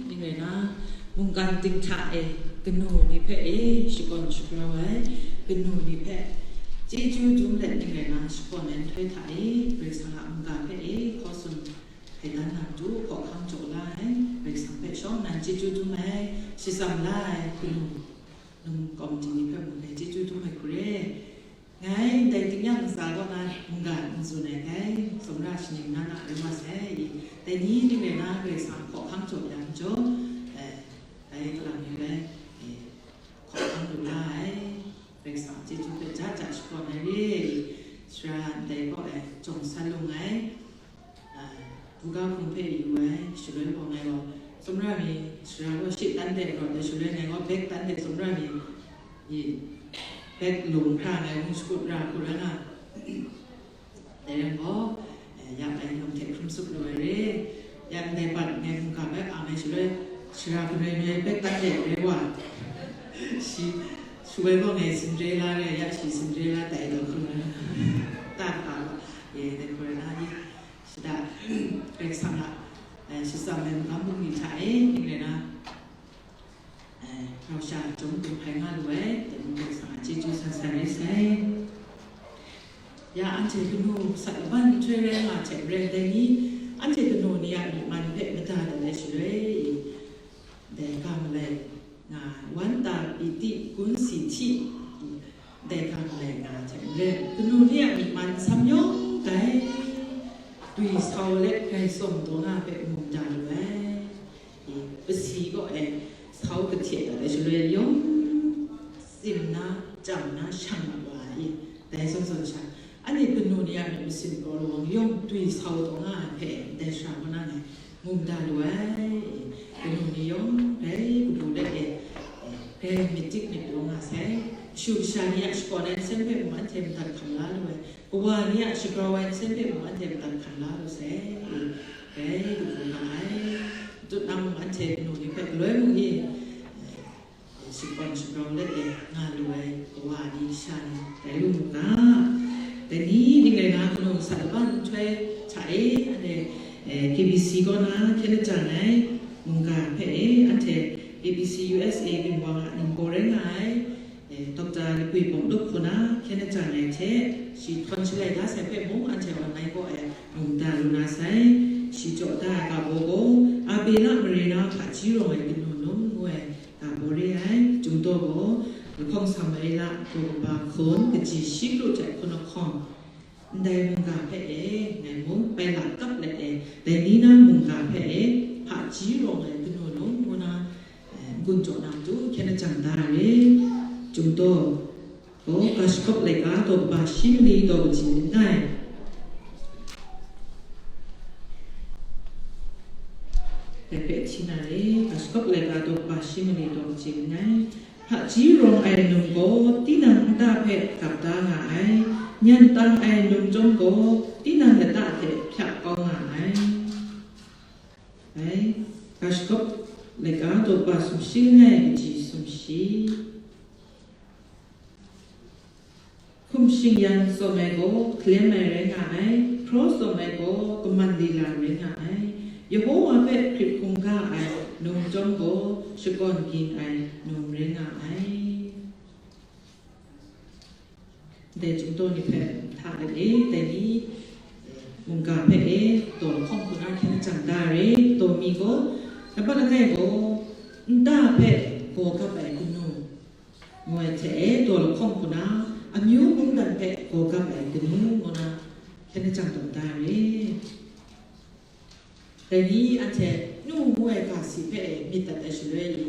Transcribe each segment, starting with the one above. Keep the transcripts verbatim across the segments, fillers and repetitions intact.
ning rai na, mungkan ting hta e kanu ni hpe e shakawn shagrau ai, kanu ni hpe chyeju dum let ning rai na, shakawn ai nhtoi hta e Karai Kasang a mungga hpe e hkaw tsun hkaidan na matu hkawhkam jaw la ai, Karai Kasang hpe shawng nnan chyeju dum ai, shatsam la ai kanu num kawmti ni hpe mung dai chyeju dum ai hku re. Ngai ndai tingnyang ntsa kaw na mungga n tsun ai hkai, tsawmra shaning na na rai wa sai i, dai ni ning rai na Karai Kasang hkawhkam jaw ya majaw, eh, dai kalang ni rai, eh, hkawhkam lu la ai, Karai Kasang chyeju hpe ja ja shakawn ai re, sara ndai kaw ai jawng san lung ai, ah, buga hpung hpe yu ai, shaloi gaw ngai gaw tsawmra mi, sara gaw shi tan de rawt ai, shaloi ngai gaw bek tan de tsawmra mi, i, bek lung hkra ngai hpung shakut ra hku rai nga. Dai rai gaw, eh, ya ai lung hte hkrum sup lu ai re. Ya ndai bat ngai hpung ga bai ang ai shaloi, sara galoi noi bek tan de rai wa. Shi, shaloi gaw ngai Cinderella re, ya shi Cinderella tai taw hkrum ai. Ta hka gaw, ye, dai hku rai na ni. Shada, Karai Kasang a, eh, shatsam ai magam bungli hta e, ning rai na, eh, rau sha chyawm gun hpai nga lu ai, dai mung Karai Kasang a chyeju san san rai sai. Ya anhte kanu sat laban nhtoi rai nga hte maren dai ni, anhte kanu ni a myi man hpe mada dat ai shaloi, dai ga malai nga, wan ta pyi ti gun si hti, dai ga malai nga hte maren, kanu ni a myi man nsam yawng dai, dwi sau let grai tsawm taw nga hpe mung da lu ai. I, pasi kaw e sau kahte dat ai shaloi yawng, tsim na, chyam na, shang na wa i, dai zawn zawn sha, anhte kanu ni a myit masin kraw lawang yawng dwi sau taw nga ai hpe, ndai sara kaw na ngai mung da lu ai, kanu ni yawng dai kabu let e, dai myit dik myit pyaw nga sai, kashu kasha ni a shakawn ai nsen hpe mung anhte madat hkam la lu ai, kawa ni a shagrau ai nsen hpe mung anhte madat hkam la lu sai, dai kabu nga ai, tutnang mung anhte kanu ni hpe galoi mung i, shakawn shagrau let e nga lu ai kawa ni sha ni rai lu mu ga. Dai ni ning rai na, kanu sat laban nhtoi hta e, anhte, eh, K B C kaw na hkyen lajang ai mungga hpe e, anhte K B C U S A Bingwang a ningbaw rai nga ai, eh, Doctor Lapwi Pawng Lup hku na hkyen lajang ai hte, shi htawn shalai da sai hpe mung anhte online kaw e mung da lu na sai. Shi jaw da ai ga baw gaw, Abela mare na hpaji rawng ai kanu num ngu ai ga baw re ai. Chyum daw gaw, lahkawng Samuela daw kaba hkun, kaji shi kru hte hkun lahkawng, ndai mungga hpe e, ngai mung bai la kap let e, dai ni na mungga hpe e, hpaji rawng ai kanu num ngu na, eh, n-gun jaw na matu hkyen lajang da ai re. Chyum daw gaw, Ga Shagawp laika daw kaba shi mali daw kaji langai. Dai hpe hti na re, Ga Shagawp laika daw kaba shi mali daw kaji langai. Hpaji rawng ai num gaw tinang nta hpe gap da nga ai, nyan tang ai num chyawm gaw tinang lata hte hpyak kau nga ai. Dai, Ga Shagawp laika daw kaba sumshi langai kaji sumshi. Hkum shingyan tsawm ai gaw hkalem ai rai nga ai, hpraw tsawm ai gaw kaman lila rai nga ai, Yehowa hpe hkrit hkungga ai num chyawm gaw shakawn ging ai num rai nga ai. Dai chyum daw ni hpe hta let e, dai ni, eh, mungga hpe e, daw lahkawng hku na hkyen lajang da re, daw mi gaw, nambat langai gaw, nta hpe gaw gap ai kanu, ngu ai hte e, daw lahkawng hku na, amyu mungdan hpe gaw gap ai kanu, ngu na hkyen lajang tawn da re. Dai ni anhte nu ngu ai ga si hpe myit dat ai shaloi ni,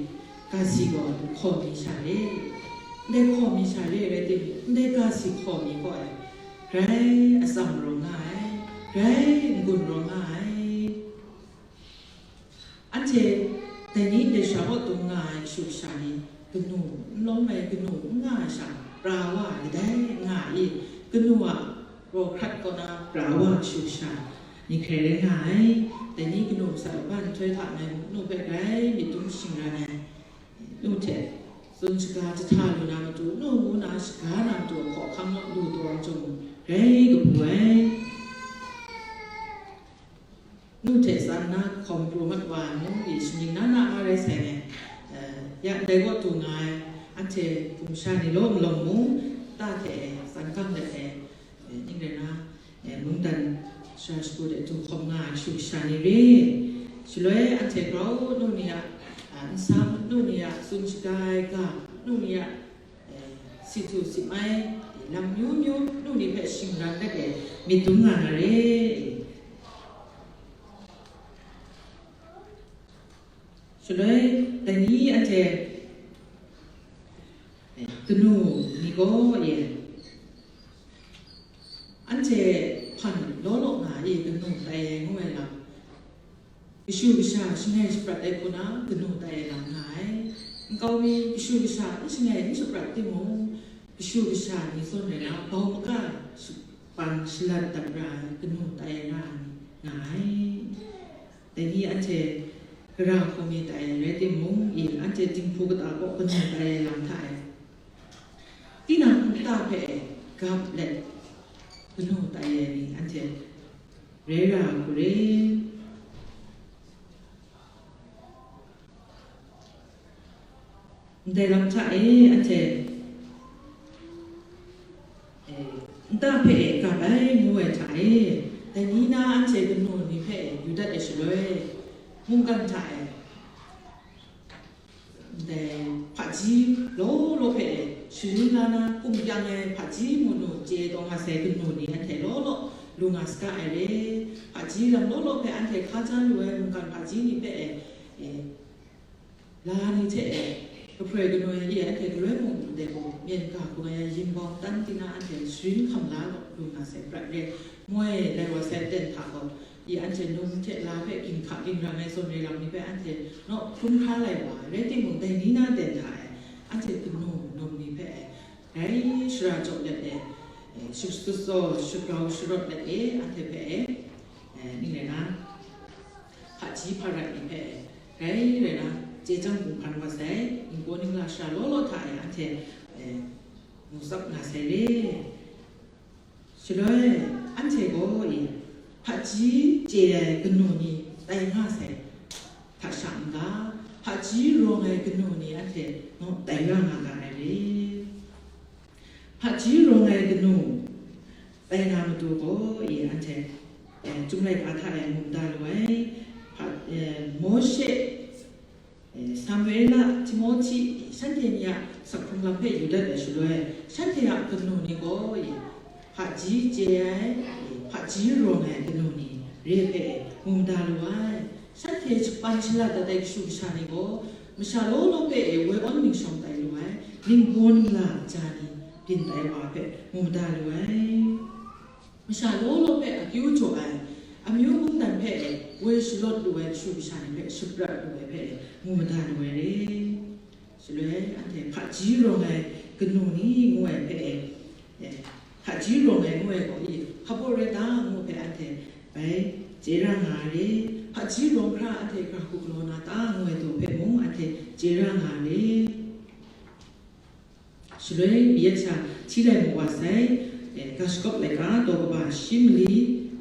ga si gaw hkaw mi sha re. Ndai hkaw mi sha re rai timung, ndai ga si hkaw mi gaw ai, grai atsam rawng nga ai, grai n-gun rawng nga ai. Anhte dai ni ndai sha kaw dung nga ai kashu kasha ni, kanu n lawm ai kanu n nga ai sha, pra wa ai dai nga i, kanu a raw hkrat kaw na pra wa kashu kasha ni hkrai rai nga ai. Dai ni kanu masat laban nhtoi hta ngai mung nu hpe grai myit dum shingran ai. Nu hte tsun shaga jahta lu na matu, nu ngu na shaga na matu hkawhkam naw lu taw ai chyawm grai kabu ai. Nu hte tsan na hkawm pru mat wa ai mung, i shaning na na seng ai, eh, ya ndai kaw du nga ai, anhte hpung sha ni law malawng mung, ta hte e, tsan gang let e, eh, ning rai na, eh, mungdan sara shagu de du hkawm nga ai kashu kasha ni re. Shaloi anhte grau nu ni a, ah, nsa nu ni a tsun shaga ai ga, nu ni a, eh, si htu si mai, eh, lam myu myu nu ni hpe shingran dat e myit dum nga na re. Shaloi dai ni anhte, eh, kanu ni gaw e, anhte hpan law law nga e, kanu tai ai ngu ai lam, kashu kasha shangai shaprat ai hku na kanu tai ai lam nga ai. Nkau mi kashu kasha n shangai n shaprat timung, kashu kasha ni zawn rai na, bau maka shapan shalat dat ra ai kanu tai ai ra ai ni nga ai. Dai ni anhte gara hku mi tai ai rai timung, i anhte dinghku kata kaw kanu tai ai lam hta e, tinang nta hpe gap let kanu tai ai ni anhte rai ra ai hku re. Ndai lam hta e, anhte, eh, nta hpe e gap ai ngu ai hta e, dai ni na anhte kanu ni hpe e yu dat ai shaloi, mungkan hta e, ndai hpaji law law hpe e sharin la na, kum kyang ai hpaji munu chye taw nga sai kanu ni anhte law law lu nga saga ai re. Hpaji lam law law hpe anhte hkaja lu ai mungkan hpaji ni hpe e, e, la ni hte e, kaproi kanu ai e, anhte galoi mung ndai gaw, myen ga hku nga yang, yingbawng tan tina anhte sharin hkam la lu nga sai prat re. Moi lai wa sai ten hta gaw, i anhte num hte la hpe ginhka ginrang ai zawn re lam ni hpe anhte naw hkrum hkra lai wa ai, rai timung, dai ni na ten hta e, anhte kanu num ni hpe e, dai shara jaw let e, e, shut sut saw, shagrau sharawt let e, anhte hpe e, e, ning rai na, hpaji hparai ni hpe e, dai rai na, chye chyang hkum hkan wa sai, ningbaw ningla shara law law hta e, anhte, e, mu tsap nga sai re. Shaloi, anhte gaw e, hpaji chye ai kanu ni tai nga sai hta sha n-ga, hpaji rawng ai kanu ni anhte naw tai ra nga ga ai re. Hpaji rawng ai kanu tai na matu gaw e, anhte, eh, Chyum laika hta e mu mada lu ai, hpa-, eh, Mawshe, eh, Samuela, Timohti, shanhte ni a sak hkrung lam hpe yu dat ai shaloi, shanhte a kanu ni gaw, e, hpaji chye ai, e, hpaji rawng ai kanu ni re hpe mu mada lu ai. Shanhte shapan shalat dat ai kashu kasha ni gaw, masha law law hpe e woi awn ningshawng tai lu ai, ningbaw ningla ja ni byin tai wa hpe mu mada lu ai. Masha law law hpe akyu jaw ai, amyu mungdan hpe e woi shalawt lu ai kashu kasha ni hpe shaprat lu ai hpe e mu mada lu ai re. Shaloi anhte hpaji rawng ai kanu ni ngu ai hpe e, eh, hpaji rawng ai ngu ai gaw i, hpa baw rai ta ngu hpe anhte bai chye ra nga ai re. Hpaji rawng hkra anhte hkra hku galaw na ta ngu ai daw hpe mung anhte chye ra nga ai re. Shaloi, yet sha hti lai mu wa sai, eh, Ga Shagawp laika daw kaba shi mali,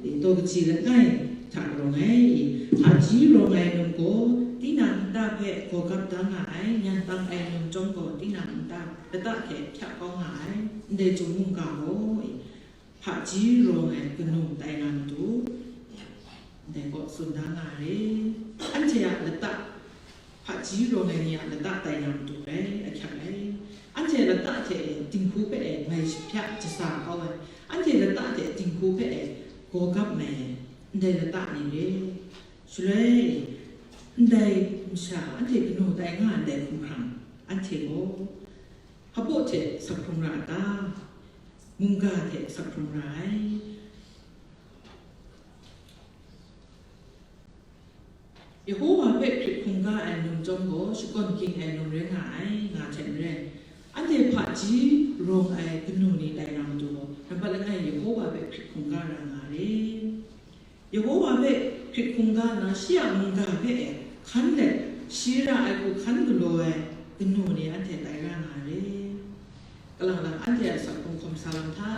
eh, daw kaji langai hta rawng ai, eh, hpaji rawng ai num gaw, tinang nta hpe gaw gap da nga ai, nyan tang ai num chyawm gaw, tinang nta lata hte hpya kau nga ai, ndai chyum mungga gaw, eh, hpaji rawng ai kanu tai na matu, ndai kaw tsun da nga ai. Anhte a lata, hpaji rawng ai ni a lata tai na matu rai ahkyak ai. Anhte lata hte dinghku hpe e mai shahpya jasa kau ai. Anhte lata hte dinghku hpe e gaw gap mai ai, ndai lata ni re. Shaloi, ndai masha anhte kanu tai nga ndai hkumhkrang, anhte gaw hpa baw hte sak hkrung ra a ta? Mungga hte sak hkrung ra ai. Yehowa hpe hkrit hkungga ai num chyawm gaw, shakawn ging ai num rai nga ai, nga hte maren, anhte hpaji rawng ai kanu ni tai na matu gaw, nampat langai Yehowa hpe hkrit hkungga ra nga re. Yehowa hpe hkrit hkungga nna, shi a mungga hpe e hkan let, shi ra ai hku hkan galaw ai kanu ni anhte tai ra nga re. Kalang lang anhte a sak hkrung hkawm sa lam hta,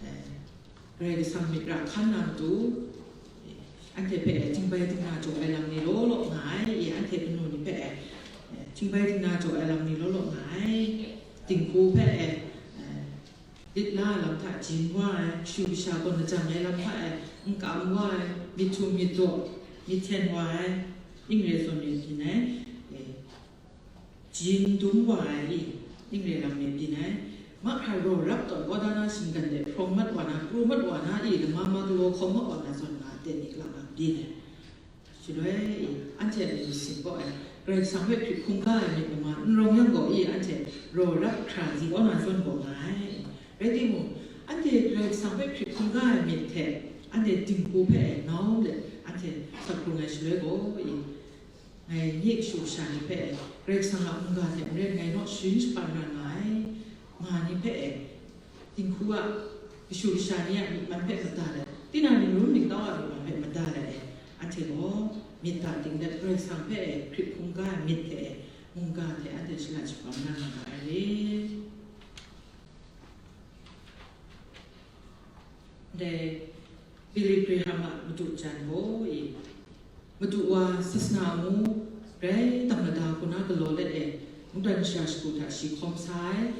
eh, Karai Kasang myit ra hkan na matu, eh, anhte hpe e tingbai tingna jaw ai lam ni law law nga ai, e anhte kanu ni hpe e Htingbai htingna jaw ai lam ni law law nga ai. Dinghku hpe e, eh, lit la ai lam hta jin wa ai, kashu kasha gaw lajang ai lam hta e, n kam wa ai, myit htum myit daw, myit hten wa ai, ning re zawn re byin ai, eh, jin dum wa ai, ning re lam re byin ai, mahkra raw rap tawn kawda na shinggan de hprawng mat wa na, pru mat wa na, i lama ma galaw hkawm mat wa na zawn nga ai, ten ni lang lang byin ai. Shaloi, anhte a myit sin kaw e, Karai Kasang hpe hkrit hkungga ai myit lama n rawng yang gaw, i anhte raw rap hkra di kaw na zawn gaw nga ai. Rai timung, anhte Karai Kasang hpe hkrit hkungga ai myit hte, anhte dinghku hpe e nau let anhte hkap hkrung ai shaloi gaw, i ngai nye kashu kasha ni hpe e, Karai Kasang a mungga hte maren ngai naw sharin shapan ra nga ai, nga ni hpe e, dinghku a kashu kasha ni a myi man hpe mada let, tinang ningrum ningtau a myi man hpe mada let e, anhte gaw myit hta ting let Karai Kasang hpe e hkrit hkungga ai myit hte e, mungga hte anhte shalat shapan na nga ai re. Dai Billy Graham a madu jan gaw, i, Madu wa sasana amu rai dang lada hku na galaw let e, mungdan shara shagu hta shi hkawm sa ai,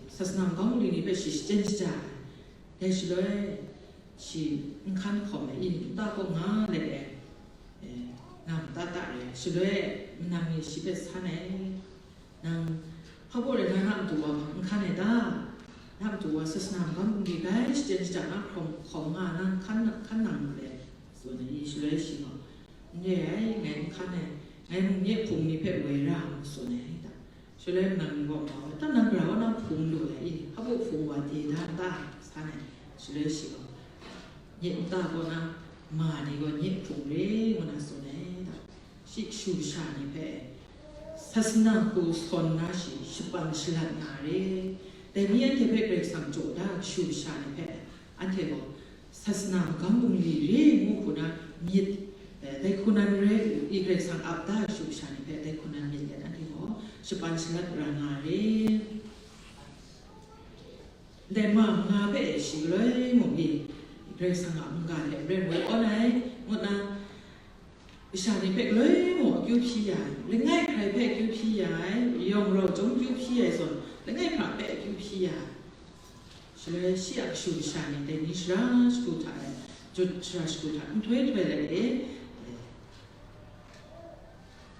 sasana magam bungli ni hpe shi shachyen shaja ai. Dai shaloi, shi n hkan hkawm ai, i, nta kaw nga let e, e, nga mata ta re ai. Shaloi, manang ni shi hpe san ai. Nang, hpa baw rai na, na matu wa n hkan ai ta? Na matu wa sasana magam bungli grai shachyen shaja na hkawm, hkawm nga na n hkan, n hkan nang mu le? Tsun ai, shaloi shi gaw, "N re ai, ngai n hkan ai, ngai mung nye hpung ni hpe woi ra ai," ngu tsun ai ta. Shaloi nang gaw mau ai, "Ta nang gara wa na hpung lu ai i, hpa baw hpung wa de da n ta?" san ai. Shaloi shi gaw, "Nye nta kaw na ma ni gaw nye hpung re," ngu na tsun ai ta. Shi kashu kasha ni hpe sasana hku sawn na shi shapan shalat nga re. Dai ni anhte hpe Karai Kasang jaw da kashu kasha ni hpe anhte gaw sasana magam bungli re ngu hku na myit, eh, dai hku nan re i Karai Kasang ap da kashu kasha ni hpe dai hku nan myit let anhte gaw shapan shalat ra nga re. Ndai ma manga hpe shi galoi mung ni Karai Kasang a mungga hte maren woi awn ai, ngu nna, kasha ni hpe galoi mung akyu hpyi ya ai, langai hkrai hpe akyu hpyi ya ai, yawng rau chyawm akyu hpyi ai zawn, langai hkra hpe akyu hpyi ya ai. Shaloi shi a kashu kasha ni dai ni sara shagu hta e, jut sara shagu hta nhtoi htoi let e,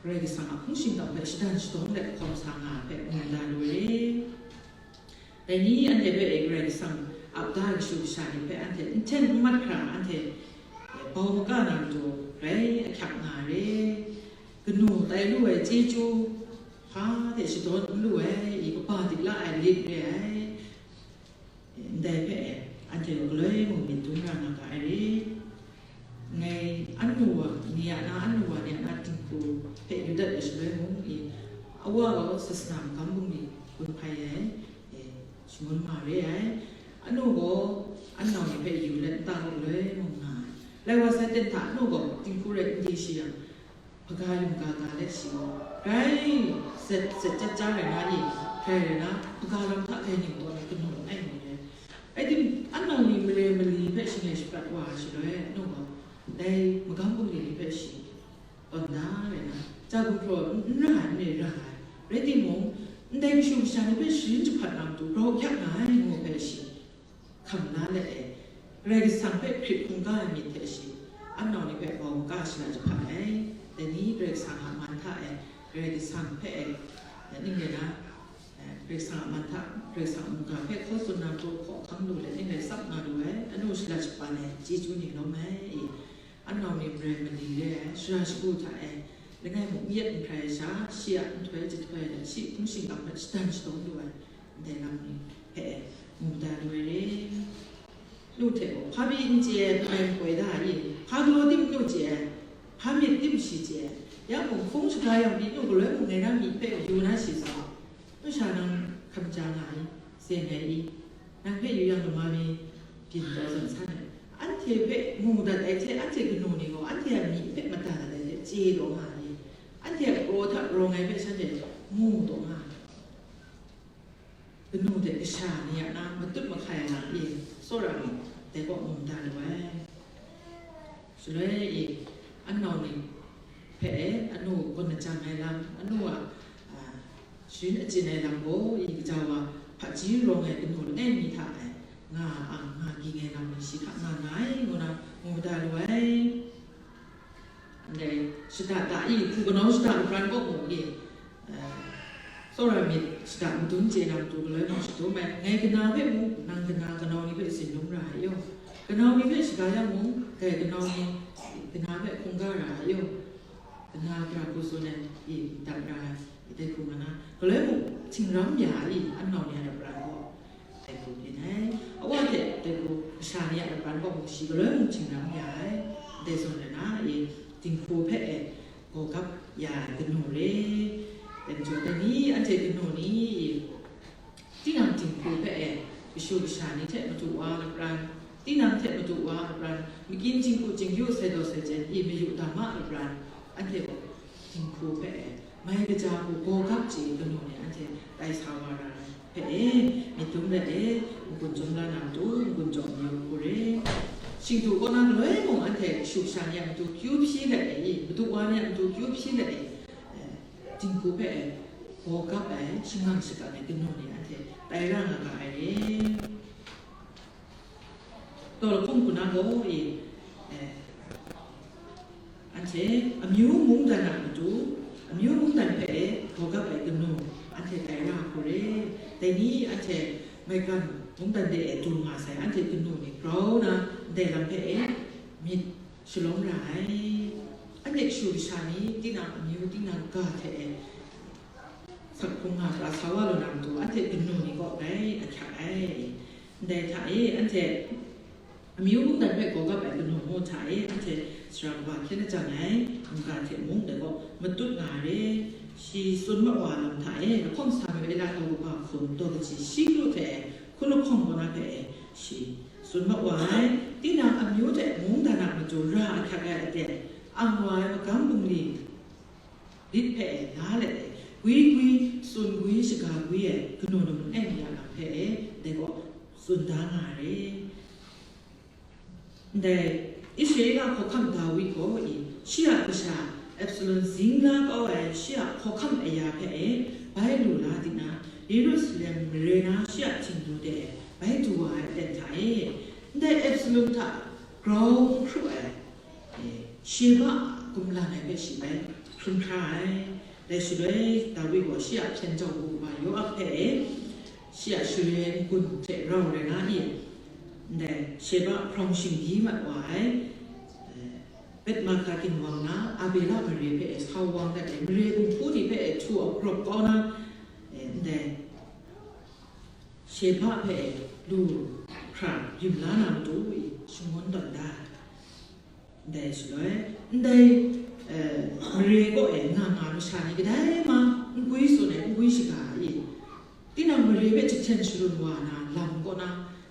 Karai Kasang a hpung shingkang hpe shadan shadawng let hkawm sa nga ai hpe mu da lu ai. Dai ni anhte hpe e Karai Kasang ap da ai kashu kasha ni hpe anhte n hten n mat hkra anhte bau maka na matu grai ahkyak nga ai re. Kanu tai lu ai chyeju hpa hte shadawn n lu ai, i kaba dik la ai lit re ai. Ndai hpe anhte gaw galoi mung myit dum ra nga ga ai re. Ngai anu wa ni a na, anu wa ni a na dinghku hpe yu dat ai shaloi mung i, a wa gaw sasana magam bungli gun hpai ai, e, shangun ma re ai. Anu gaw anau ni hpe yu let nta gaw galoi mung nga ai. Lai wa sai ten hta anu gaw dinghku rai n di shi yang, hpaga yum ga ga let shi gaw, grai zet zet chyat chyat rai na i, grai rai na, hpaga lam hta grai ning taw ai kanu langai mi rai. Rai tim, anau ni mare mali hpe shangai shaprat wa ai shaloi, anu gaw, dai magam bungli ni hpe shi tawn da rai na, ja gumhpraw n ra ai, n re ra ai. Rai timung, ndai kashu kasha ni hpe sharin jahpat na matu grau hkyak nga ai ngu hpe shi hkam la let e, Karai Kasang hpe hkrit hkungga ai myit hte shi, anau ni hpe bau maka shala jahpa ai. Dai ni Karai Kasang a man hta e, Karai Kasang hpe e, ning rai na, e, Karai Kasang a man hta, Karai Kasang a mungga hpe hkaw tsun na matu hkaw hkang lu let ning rai tsap nga lu ai, anu shala jahpa ai, chyeju ni lawm ai, i, anau ni marai mali re ai, sara shagu hta e, langai muk n yet n hkrai ai sha, shi a nhtoi jahtoi let shi hpung shingkang hpe shadan shadawng lu ai, ndai lam ni hpe e, mu da lu ai re. Nu hte gaw, hpa pyi n chye ai, hpa n poi da ai i? Hpa galaw tim nu chye ai? Hpa myit tim shi chye ai? Ya mung, hpung shaga yang pyi nu galoi mung ngai na myi hpe yu na shi sa? Nu sha nang hkam ja nga ai, sen ai i? Nang hpe yu yang lama mi byin taw zawn san ai. Anhte hpe mu dat ai hte, anhte kanu ni gaw anhte a myi hpe mada dat ai hte chye taw nga ai. Anhte a kraw hta rawng ai hpe shanhte mu taw nga ai. Kanu hte kasha ni a na matut mahkai a lam e, tsawra mu, dai kaw mu da lu ai. Shaloi e, anau ni hpe e, anu gaw lajang ai lam, anu a, a, Sharin achyin ai lam gaw, i kaja wa hpaji rawng ai kanu langai mi hta e nga ang, nga ging ai lam ni shi hta nga nga ai, ngu na mu mada lu ai. Ndai shada da i, hku kanau shada lapran kaw mung i, eh, tsawra myit shada madun chye na matu galoi mung shadum ai, ngai kana hpe mung, nang kana kanau ni hpe tsin lum ra ai yaw, kanau ni hpe shaga yang mung, dai kanau ni kana hpe hkungga ra ai yaw, kana gara hku tsun ai, i, dat ra ai, i, dai hku nga na, galoi mung htingram ya ai, i, an nau ni a lapran gaw. Dai hku byin ai. Awa hte dai hku kasha ni a lapran kaw mung shi galoi mung htingram ya ai. Dai zawn rai na, i, dinghku hpe e gaw gap ya ai kanu re. Dai majaw, dai ni anhte kanu ni, i, tinang dinghku hpe e kashu kasha ni hte madu wa lapran, tinang hte madu wa lapran, makyin jinghku jingyu sai daw sai jen i mayu dama lapran, anhte gaw dinghku hpe e mai kaja hku gaw gap chye kanu ni anhte tai sa wa ra ai hpe e, myit dum let e, n-gun chyum la na matu, n-gun chyawm mayu hku re. Shingdu kaw na galoi mung anhte kashu kasha ni a matu kyu hpyi let e, madu wa ni a matu kyu hpyi let e, eh, dinghku hpe e gaw gap ai, shangang shakang ai kanu ni anhte tai ra nga ga ai re. Taw lahkawng hku na gaw, e, eh, anhte amyu mungdan a matu, amyu mungdan hpe e gaw gap ai kanu, anhte tai ra hku re. Dai ni anhte maigan mungdan de e du nga sai, anhte kanu ni grau na ndai lam hpe e myit shalawm ra ai. Anhte kashu kasha ni tinang amyu, tinang ga hte e sak hkrung nga pra sa wa lu na matu, anhte kanu ni kaw grai ahkyak ai. Ndai hta e, anhte amyu mungdan hpe gaw gap ai kanu ngu hta e, anhte sara kaba hkyen lajang ai, mungga hte mung dai gaw matut nga ai re. Shi tsun mat wa lam hta e, lahkawng sa mayu e la taw kaba hkum, daw kaji shi kru hte hku lahkawng kaw na hpe e, shi tsun mat wa ai. Tinang amyu hte mungdan a matu ra ahkyak ai aten, ang wa ai magam bungli lit hpe e la let e, gwi gwi, tsun gwi, shaga gwi e, kanu num langai mi a lam hpe e, dai gaw tsun da nga ai re. Ndai Israela hkawhkam Dawi gaw i, shi a kasha Absalom zing la kau ai shi a hkawhkam aya hpe e, bai lu la di na, Yerusalem mare na shi a htingnu de e bai du wa ai aten hta e, ndai Absalom hta grau n hkru ai, e, Sheba a kumlan ai hpe shi bai hkrum hkra ai. Dai shaloi Dawi gaw shi a hpyen jau hku kaba Yoab hpe e, shi a share n-gun hte rau rai na i? Ndai Sheba hprawng shingdi mat wa ai, e, Bet-Maaka ginwang na Abela mare hpe e sau wang dat ai, mare dinghku ni hpe e htu a grawp kau na, e, ndai Sheba hpe e lu hkra rim la na matu i shangun tawn da ai. Ndai shaloi, ndai, eh, mare kaw e nga nga masha ni kadai ma n gwi tsun ai, n gwi shaga ai, tinang mare hpe jahten sharun wa na lam kaw na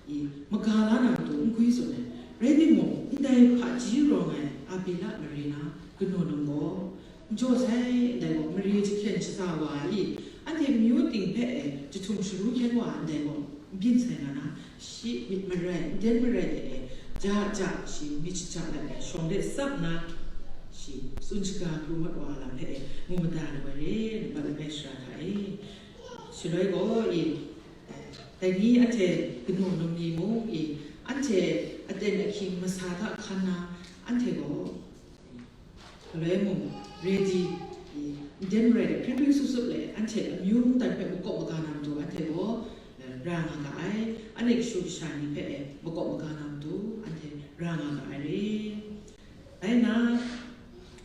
i, maga la na matu n gwi tsun ai. Rai timung, ndai hpaji rawng ai Abila mare na kanu num gaw, n jaw sai, ndai gaw mare jahten shaza wa ai, anhte myu ting hpe e jahtum sharu hkyen wa ai, ndai gaw n byin sai nga na, shi myit marai, nden marai de e, ja ja shi myit shaja dat e, shawng de tsap nna, shi tsun shaga pru mat wa lam hpe e, mu mada lu ai re, nambat langai shara hta e. Shaloi gaw i, dai ni anhte kanu num ni mung i, anhte aten ahkying masa hta hkan na, anhte gaw, Galoi mung, ready, i, nden marai de, hpring hpring sup sup le, anhte amyu mungdan hpe makawp maga na matu, anhte gaw, eh, ra nga ga ai, anhte kashu kasha ni hpe, eh, makawp maga na matu, anhte ra nga ga ai re. Rai nna,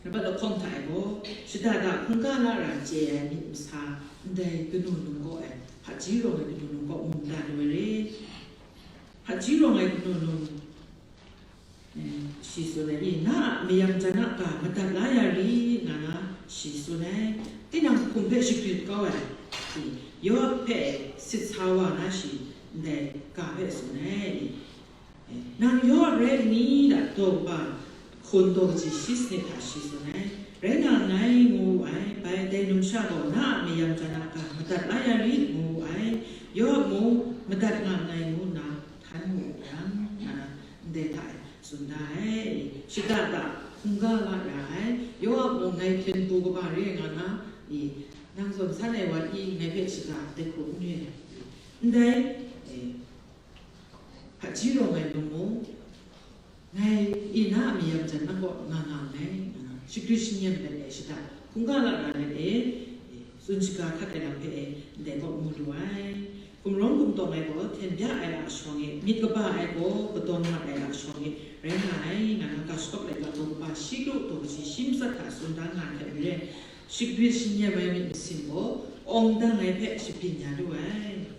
nambat lahkawng hta e gaw, shada da hkungga lara chye ai myit masa, ndai kanu num gaw, eh, hpaji rawng ai kanu num gaw, mung da lu ai re. Hpaji rawng ai kanu num, eh, shi tsun ai, i, na a mayam jan a ga madat la ya ri, nga na shi tsun ai. Tinang hkum hpe shagrit kau ai, i, Yoab hpe sit sa wa na shi, ndai ga hpe tsun ai, i, eh, nang Yoab rai nni, da daw kaba hkun daw kaji shi sanit hta shi tsun ai. Rai nga nngai, ngu wu ai. Bai dai numsha gaw, na a mayam jan a ga madat la ya ri, ngu wu ai. Yoab mung, madat nga nngai, ngu nna, htan mu yang, nga na ndai hta e tsun da ai. Shada da hkungga la ra ai. Yoab mung ngai hpyen pru kaba re nga na, i, Nang zawn san ai wa i ngai hpe shada dai hku n re ai. Ndai, eh, hpaji rawng ai num mung, ngai i na a mayam jan nang kaw nga nga nngai, nga nga. Shagrit shanyem let e shada, hkungga lara let e, eh, tsun shaga hkat ai lam hpe e, ndai kaw mu lu ai. Gumrawng gumtawng ai gaw, hten bya ai a shawng e, myit kaba ai gaw, kadawng mat ai a shawng e, rai nga ai, nga na ga shakawp laika daw kaba shi kru daw kaji shi matsat hta tsun da nga ai hte maren, shagrit shanyem ai myit masin gaw, awng dang ai hpe shabyin ya lu ai.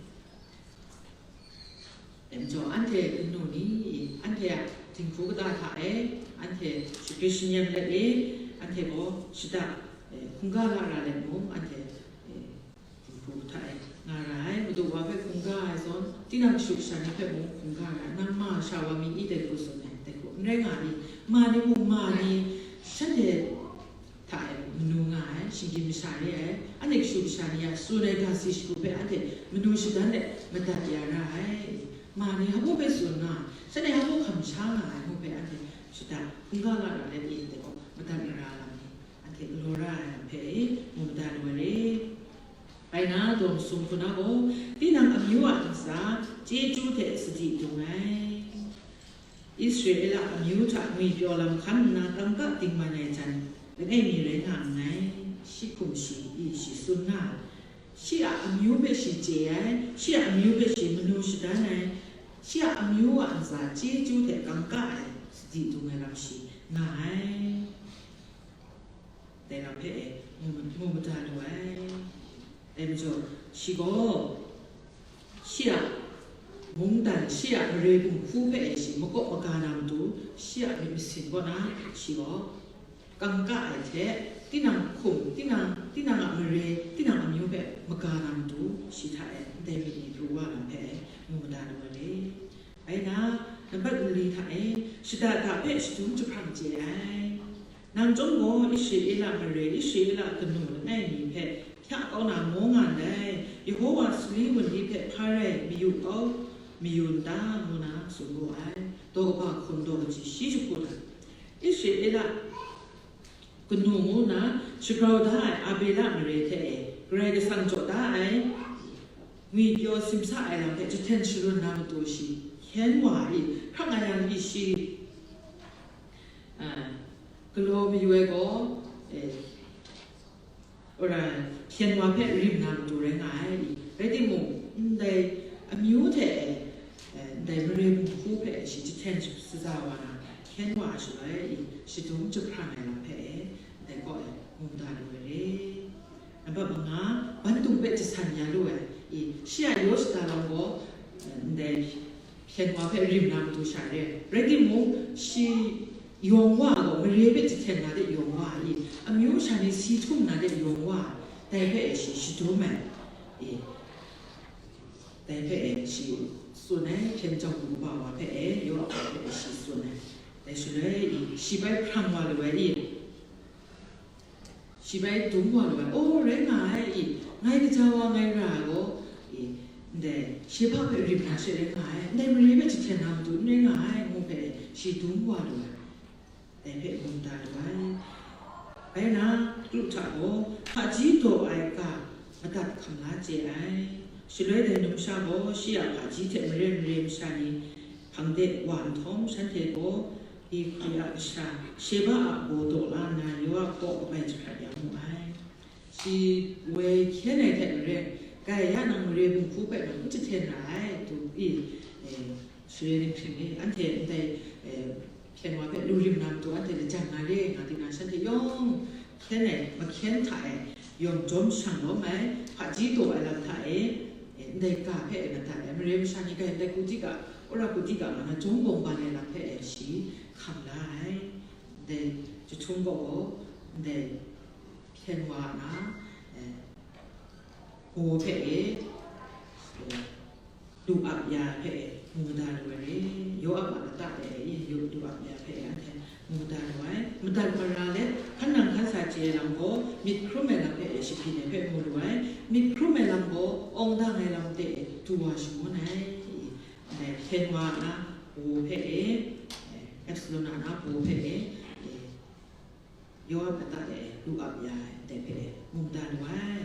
Dai majaw, anhte kanu ni, anhte a dinghku kata hta e, anhte shagrit shanyem let e, anhte gaw shada, eh, hkungga lara let mung, anhte, eh, dinghku hta e nga ra ai. Madu wa hpe hkungga ai zawn, tinang kashu kasha ni hpe mung hkungga ra ai. Nang ma sha wa mi i dai hku tsun ai, dai hku n rai nga i? Ma ni mung ma ni, shanhte hta e manu nga ai, shinggyim masha re ai, anhte kashu kasha ni a tsun ai ga si shagu hpe anhte manu shadan let madat ya ra ai. Ma ni hpa hpe tsun nga ai, shanhte hpa hkam sha nga ai ngu hpe anhte shada hkungga lara let e, dai gaw madat mara lam ni, anhte galaw ra ai lam hpe e mu mada lu ai re. Bai na, daw masum hku na gaw, tinang amyu a ntsa chyeju hte sadi dung ai. Israela amyu hta ngwipyaw lam hkan nna kangka dingman ai jan langai mi rai nga nngai, shi hkum shi i shi tsun nga ai. Shi a amyu hpe shi chye ai, shi a amyu hpe shi manu shadan ai, shi a amyu a ntsa chyeju hte kangka ai sadi dung ai lam shi nga ai. Dai lam hpe e mu, mu mada lu ai. Dai majaw, shi gaw, shi a mungdan, shi a mare gumhku hpe e shi makawp maga na matu, shi a myit masin kaw na, shi gaw kangka ai hte, tinang hkum, tinang, tinang a mare, tinang amyu hpe maga na matu, shi hta e ndai myit ni pru wa lam hpe e mu mada lu ai re. Bai na, nambat mali hta e, shada da hpe shadum jahprang chye ai. Nang chyawm gaw Israela mare, Israela kanu langai mi hpe hkya kau na maw nga ndai, Yehova sali wunli hpe hpa rai mayu kau, mayu n ta, ngu na tsun wu ai. Daw kaba hkum daw kaji shi jahku hta, Israela kanu ngu na shagrau da ai Abela mare hte e, Karai Kasang jaw da ai ngwipyaw simsa ai lam hpe jahten sharun na matu shi hkyen wa i, hkrak nga yang i shi, a, galaw mayu ai gaw, e, ora, hpyen wa hpe rim na matu rai nga ai. Rai timung, ndai amyu hte, e, ndai mare gumhku hpe shi jahten shaza wa na, hkyen wa shaloi, shadum jahprang ai lam hpe, ndai kaw e mu mada lu ai re. Nambat manga, bantung hpe jasan ya lu ai. I, shi a yaw shada lam gaw, e, ndai hpyen wa hpe rim na matu sha re. Rai timung, shi yawng wa gaw, mare hpe jahten na de yawng wa i, amyu sha ni si htum na de yawng wa, dai hpe e shi shadum ai. I, dai hpe e shi tsun ai, hpyen jawng kaba wa hpe e, yaw wa hpe e shi tsun ai. Dai shaloi i, shi bai hprang wa lu ai i, shi bai dum wa lu ai, "O, rai nga ai i, ngai kaja wa ngai ra ai gaw, i, ndai, shi hpa hpe rim na she rai nga ai, ndai mare hpe jahten na matu n rai nga ai," ngu hpe shi dum wa lu ai, dai hpe mu mada lu ai. Bai na, kru hta gaw, hpaji daw ai ga madat hkam la chye ai. Shaloi dai numsha gaw, shi a hpaji hte maren mare masha ni hpang de wa nhtawm, shanhte gaw, Bikri a kasha Sheba a baw daw la nna, Yowab kaw kabai jahkrat ya mu ai. Shi woi hkyen ai hte maren, "Gaiya nang mare gumhku hpe nang n jahten ra ai," du i, e, share dinghpring e, anhte ndai, e, hpyen wa hpe lu rim na matu anhte lajang na re nga di na, shanhte yawng hkyen ai, mahkyen hta e, yawng jawm shang lawm ai, hpaji daw ai lam hta e, e, ndai ga hpe e madat ai, mare masha ni gai ndai kuti ga, ora kuti ga nga na jawng bawng ban ai lam hpe e shi hkam la ai. Ndai jahtum gaw, ndai hpyen wa na, e, baw hpe e, e, lu ap ya hpe e, mu mada lu ai re. Yowab a lata hpe e, yu, lu ap ya hpe e, anhte mu mada lu ai. Madat mara let, hkan nang hkan sa chye ai lam gaw, myit hkrum ai lam hpe e, shapyin ai hpe mu lu ai. Myit hkrum ai lam gaw, awng dang ai lam hte e, du wa shangun ai. Ndai hpyen wa na baw hpe e, e, Epsilon a na baw hpe e, e, Yowab lata e, lu ap ya ai, ndai hpe e, mu mada lu ai.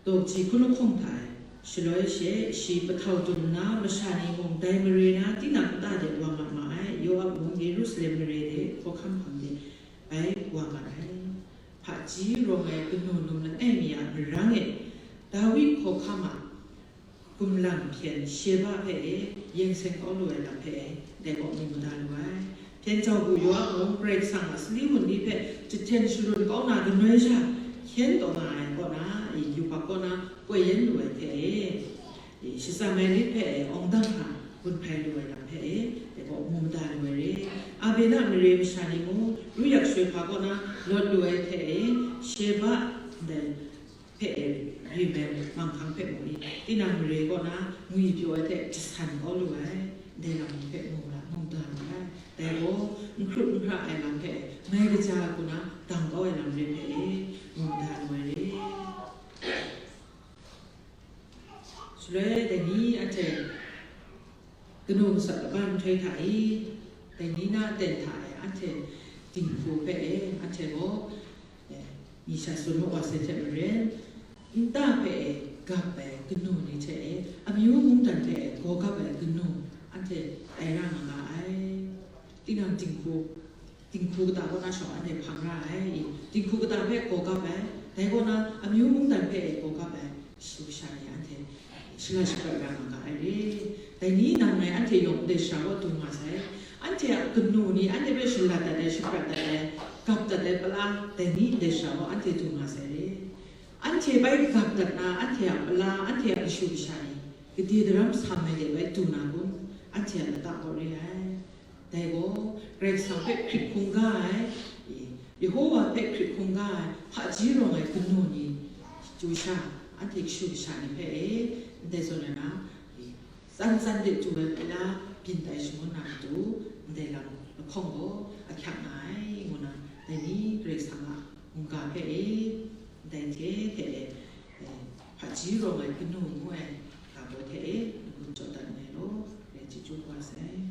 Dawk ji hkun lahkawng hta e, shaloi she shi pahtau dum nna, masha ni mung dai mare na tinang nta de wa nga ma ai, Yoab mung Yerusalem mare de hkawhkam hpang de bai wa nga ai. Hpaji rawng ai kanu num langai mi a marang e, Dawi hkawhkam a gumlang hpyen Sheba hpe e yeng seng kau lu ai lam hpe e, dai kaw mu mada lu ai. Hpyen jau bu Yoab mung Karai Kasang a sali wunli hpe jahten sharun kau na ganoi sha hkyen taw nga ai kaw na, i yubak kaw na koi yen lu ai hte e, i shatsam ai lit hpe e awng dang hkra gun hpai lu ai lam hpe e, dai kaw mu mada lu ai re. Abena mare masha ni mung ru yak shui hpa kaw na lawt lu ai hte e, Sheba ndai hpe e rim ai manghkang hpe mung i, tinang mare kaw na ngwi pyaw ai hte jasan kau lu ai, ndai lam hpe mu la, mu da lu ai. Dai gaw, n hkrup n hkra ai lam hpe, mai kaja ai hku na dang kau ai lam re hpe e, mu da lu ai re. Shaloi dai ni anhte kanu masat laban nhtoi hta i, dai ni na aten hta e anhte dinghku hpe e, anhte gaw, eh, mi sha tsun mat wa sai hte maren, nta hpe e gap ai kanu ni hte e, amyu mungdan hpe e gaw gap ai kanu anhte tai ra nga ga ai. Tinang dinghku, dinghku kata kaw na shawng anhte hpang ra ai. Dinghku kata hpe gaw gap ai, dai kaw na amyu mungdan hpe e gaw gap ai, kashu kasha ni anhte shalat shaprat ra nga ga ai re. Dai ni nang ngai anhte yawng ndai sara kaw du nga sai. Anhte a kanu ni anhte hpe shalat dat ai, shaprat dat ai, gap dat ai pala, dai ni ndai sara kaw anhte du nga sai re. Anhte bai gap dat na, anhte a pala, anhte a kashu kasha ni, gade daram sam ai de bai du na kun, anhte a lata kaw re ai. Dai gaw, Karai Kasang hpe hkrit hkungga ai, Yehowa hpe hkrit hkungga ai, hpaji rawng ai kanu ni, chyu sha, anhte kashu kasha ni hpe e, ndai zawn ai na, tsan tsan de chyu ai pala, byin tai shangun na matu, ndai lam lahkawng gaw ahkyak nga ai, ngu na, dai ni Karai Kasang a mungga hpe e, ndai hte hte e, hpaji rawng ai kanu ngu ai, ga baw hte e, n-gun jaw dat nngai law, rai chyeju wa sai.